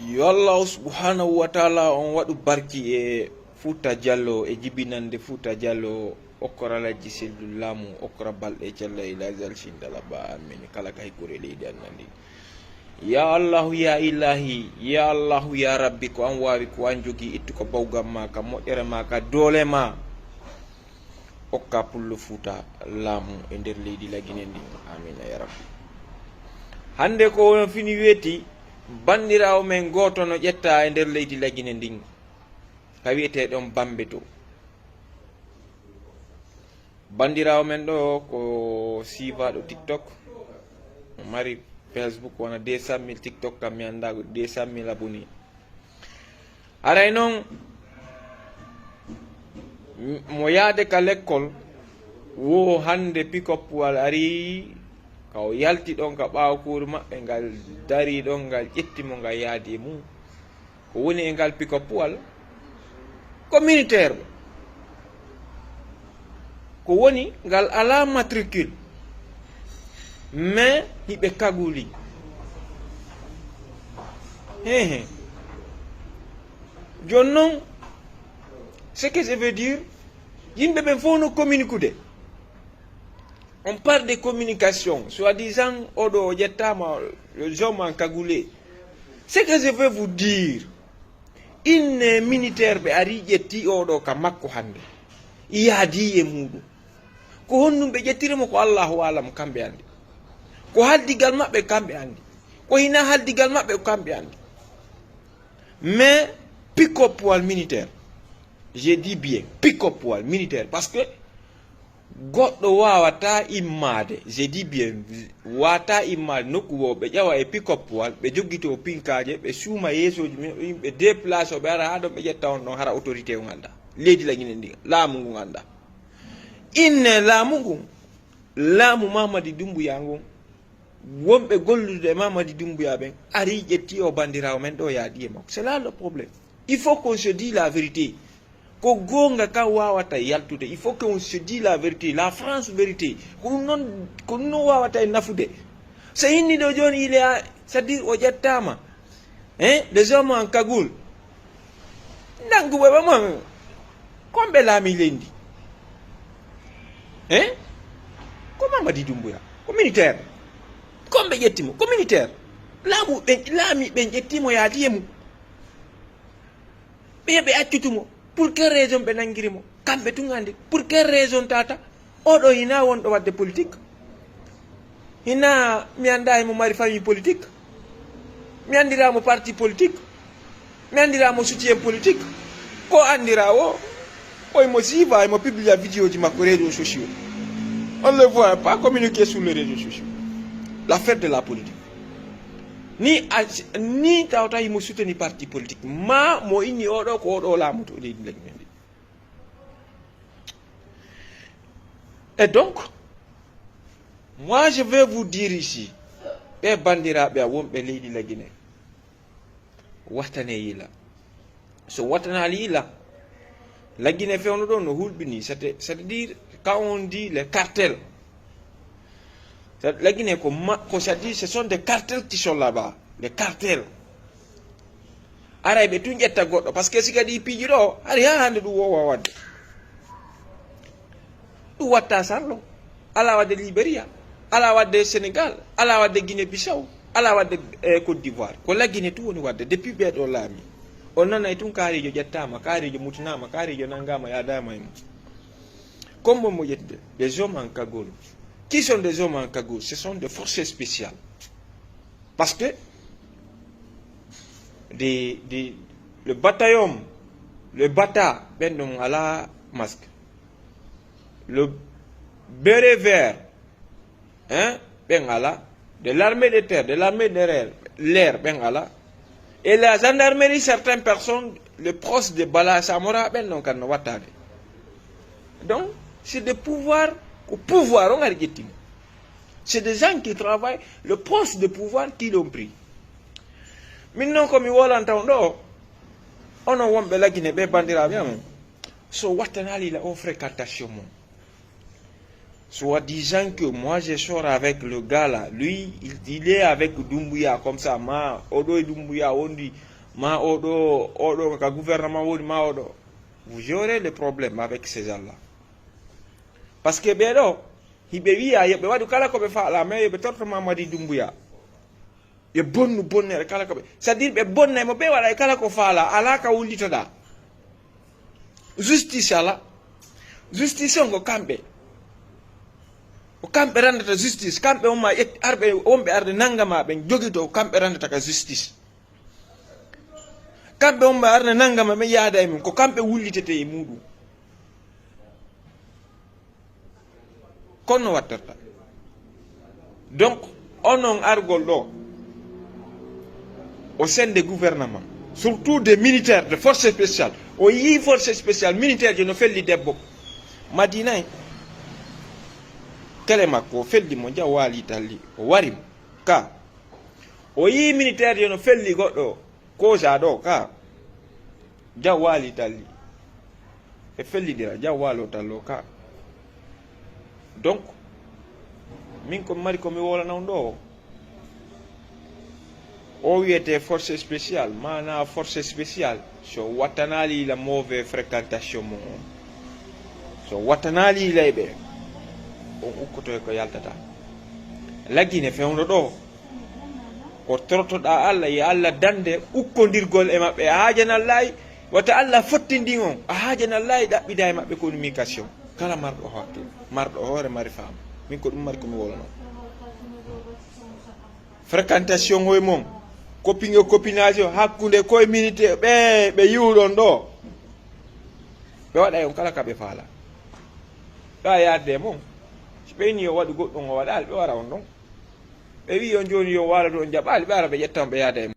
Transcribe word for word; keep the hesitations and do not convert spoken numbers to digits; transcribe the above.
Yo Allahu subhanahu wa taala on waɗu barki e Fuuta Jallo, e jibinande Fuuta Jallo, okkora lajji seldu laamu, okkora balɗe cella e lazal sindala ba amin kala ka hikkure leydi anna ndi. Ya Allahu, ya Ilahi, ya Allahu, ya Rabbi, ko an waawi, ko an jogii, ittu ko bawgam ma, ka moƴƴere ma, ka doole ma. Okka Pullo Fuuta laamu e nder leydi Lagine ndin. Amina ya Rabbi. Hannde ko on fini weeti, banndiraawo men gooto no ƴetta e nder leydi Lagine ndin, ka wiyetee ɗon Bambeto. Banndiraawo men ɗo ko siifaaɗo TikTok, o mari Facebook wona deux cent mille, TikTok kam mi anndaa ko deux cent mille abonnés. Haray non, m-, mo yaade ka lekkol, wo hannde pikoppuwal ari, ka o yalti ɗon ka ɓaawo kuuru maɓɓe, ngal dari ɗon, ngal ƴetti mo, ngal yaadi e mum. Ko woni e ngal pikoppuwal? Ko militaire. Ko woni ngal alaa matricule, mais hiɓe kaguli. Hehe. Jooni non, ce que je veux dire, yimɓe ɓen fof no communiquude. On parle de communication, soi-disant oɗo o ƴettaama, les hommes en cagoulé. Ce que je veux vous dire, inne militaire ɓe ari ƴetti oɗo ka makko hannde, yaadi e muɗum. Ko honɗum ɓe ƴettiri mo? Ko Allahu alam, kamɓe anndi. Ko haldigal maɓɓe, kamɓe anndi. Ko hina haldigal maɓɓe, ko kamɓe anndi. Mais pick-up wal militaire, je dis bien pick-up wal militaire, parce que goɗɗo waawata immaade, je dis bien, waawata immaade nokku wo ɓe ƴawa e pick-up wal, ɓe joggito pinkaaje, ɓe suuma yeesooji men, ɓe déplacé, ɓe ara haa ɗon, ɓe ƴetta on ɗon, hara autorité on annda. Leydi Lagine ndi, laamu ngun annda. Inne laamu ngun, laamu Mamadi Doumbouya ngun, wonɓe gollude e Mamadi Doumbouya ɓen, ari ƴetti o banndiraawo men ɗo, yaadi e makko. C'est là le problème. Il faut qu'on se dit la vérité. Ko goonga kan waawata yaltude. Il faut qu'on se dit la vérité, la France vérité. Ko ɗum noon, ko ɗum noon waawata e nafude. So inni ɗo jooni, il est à, c'est-à-dire o ƴettaama, hein, des hommes en cagoule. Nanngu ɓe ɓe mo, kon ɓe laami leydi. Hein? Ko Mamadi Doumbouya, ko militaire. Kon ɓe ƴetti mo, ko militaire. Laamu ɓen, laami ɓen ƴetti mo, yaadi e mum. Ɓe, ɓe accutu mo. Pour quelle raison ɓe nanngiri mo? Kamɓe tun anndi. Pour quelle raison tata? Oɗo hina wonɗo waɗde politique. Hina mi anndaa himo mari famille politique. Mi anndiraa mo parti politique. Mi anndiraa mo soutien politique. Ko anndiraa o, o himo siifa, himo publia vidéo ji makko réseaux sociaux. On le voit pas communiquer sur les réseaux sociaux. L'affaire de la politique. Ni a, ni tawta himo soutenir parti politique. Ma mo inni oɗo ko oɗo laamoto leydi Lagine ndi. Et donc, moi je vais vous dire ici, ɓe banndiraaɓe a wonɓe leydi Lagine, wattane yila. So wattanaali yila, Lagine fewndo ɗo no hulɓini, c'est-, c'est-à-dire, quand on dit les cartels, c'est-, Lagine ko ma-, ko c'est-à-dire, ce sont des cartels qui sont là-bas, les cartels. Aray ɓe tun ƴetta goɗɗo, parce que siga ɗi piiji ɗo, hari haa hannde ɗum wowa waɗde. Ɗum watta Sarlo, ala waɗde Liberia, ala waɗde Sénégal, ala waɗde Guinée Bissau, ala waɗde, eh, Côte d'Ivoire. Ko Lagine tun woni waɗde, depuis ɓee ɗo laami. On nanay tun kaarijo ƴettaama, kaarijo mutinaama, kaarijo nanngaama, yaadaama e mum. Comme mo ƴettude, des hommes en cagoule. Qui sont des hommes en cagoule? Ce sont des forces spéciales. Parce que de, de, le bataillon, le bata, ɓen ɗum ala masque. Le béret vert, hein, ɓen ala. De l'armée de terre, de l'armée de l'air, l'air, ɓen ala. Et la gendarmerie, certaines personnes, les proches de Bala Samora, ɓen ɗon kan no wattade. Donc, c'est des pouvoirs, ko pouvoir on ari ƴettimo. C'est des gens qui travaillent, le poste de pouvoir qui l'ont pris. Min noon ko mi wolanta on ɗo, onon wonɓe Lagine ɓe, banndiraaɓe amen, so wattanaali la o fréquentation mon, Soi-disant que moi je sors avec le gars là, lui il, il est avec Doumbouya comme ça, ma oɗo e Doumbouya wondi, ma oɗo oɗo ka gouvernement woni, ma oɗo. Vous aurez le problème avec ces gens là. Parce que ɓeɗo hiɓe wiya yoɓe waɗu kala ko ɓe faala, mais yoɓe torto Mamadi Doumbouya. Ɓe bonnu bonnere kala ko ɓe, c'est-à-dire ɓe bonnay mo, ɓe waɗay kala ko faala, ala ka wullitoɗa. Justice ala. Justice on ko kamɓe. Ko kamɓe randata justice. Kamɓe on ma ƴetti arɓe, wonɓe arde nangama ɓen jogito, ko kamɓe randata ka justice. Kamɓe on ma arde nangama ɓen yaada e mum, ko kamɓe wullitete e muɗum. Kono wattirta. Donc onon argol ɗo au sein de gouvernement, surtout des militaires de force spéciale, o yii force spéciale militaire je no felli debbo Madina en. Kele makko o felli mo, jaw waali talli, o wari mo ka. O yii militaire je no felli goɗɗo kosa ɗo ka, jaw waali talli. E fellidira jaw waalo tallo ka. Donc min ko mari ko mi wolana on ɗo. O wiyete force spéciale, mana force spéciale, so wattanali la mauvaise fréquentation mo on, so wattanali la e ɓe, on ukkoto e ko yaltata. Lagine fewndo ɗo. Ko tortoɗa Allah, yo Allah dande ukkondirgol e maɓɓe. A haajanallaahi, wata Allah fottindin on. A haajanallaahi ɗaɓɓida e maɓɓe communication. Kala marɗo hakkille, marɗo hoore, mari faamu. Min ko ɗum mari ko mi wolano. Fréquentation hoy mon, copine e copinage o, hakkunde koye minute ɓe ɓe yiwɗon ɗo. Ɓe waɗa e on kala ka ɓe faala. Ɓe a yaadde e mon. Si ɓe ni yo waɗu goɗɗum o waɗaali, ɓe wara on ɗon. Ɓe wi on jooni yo waalo to, on jaɓaali, ɓe ara ɓe ƴetta on ɓe yaada e mon.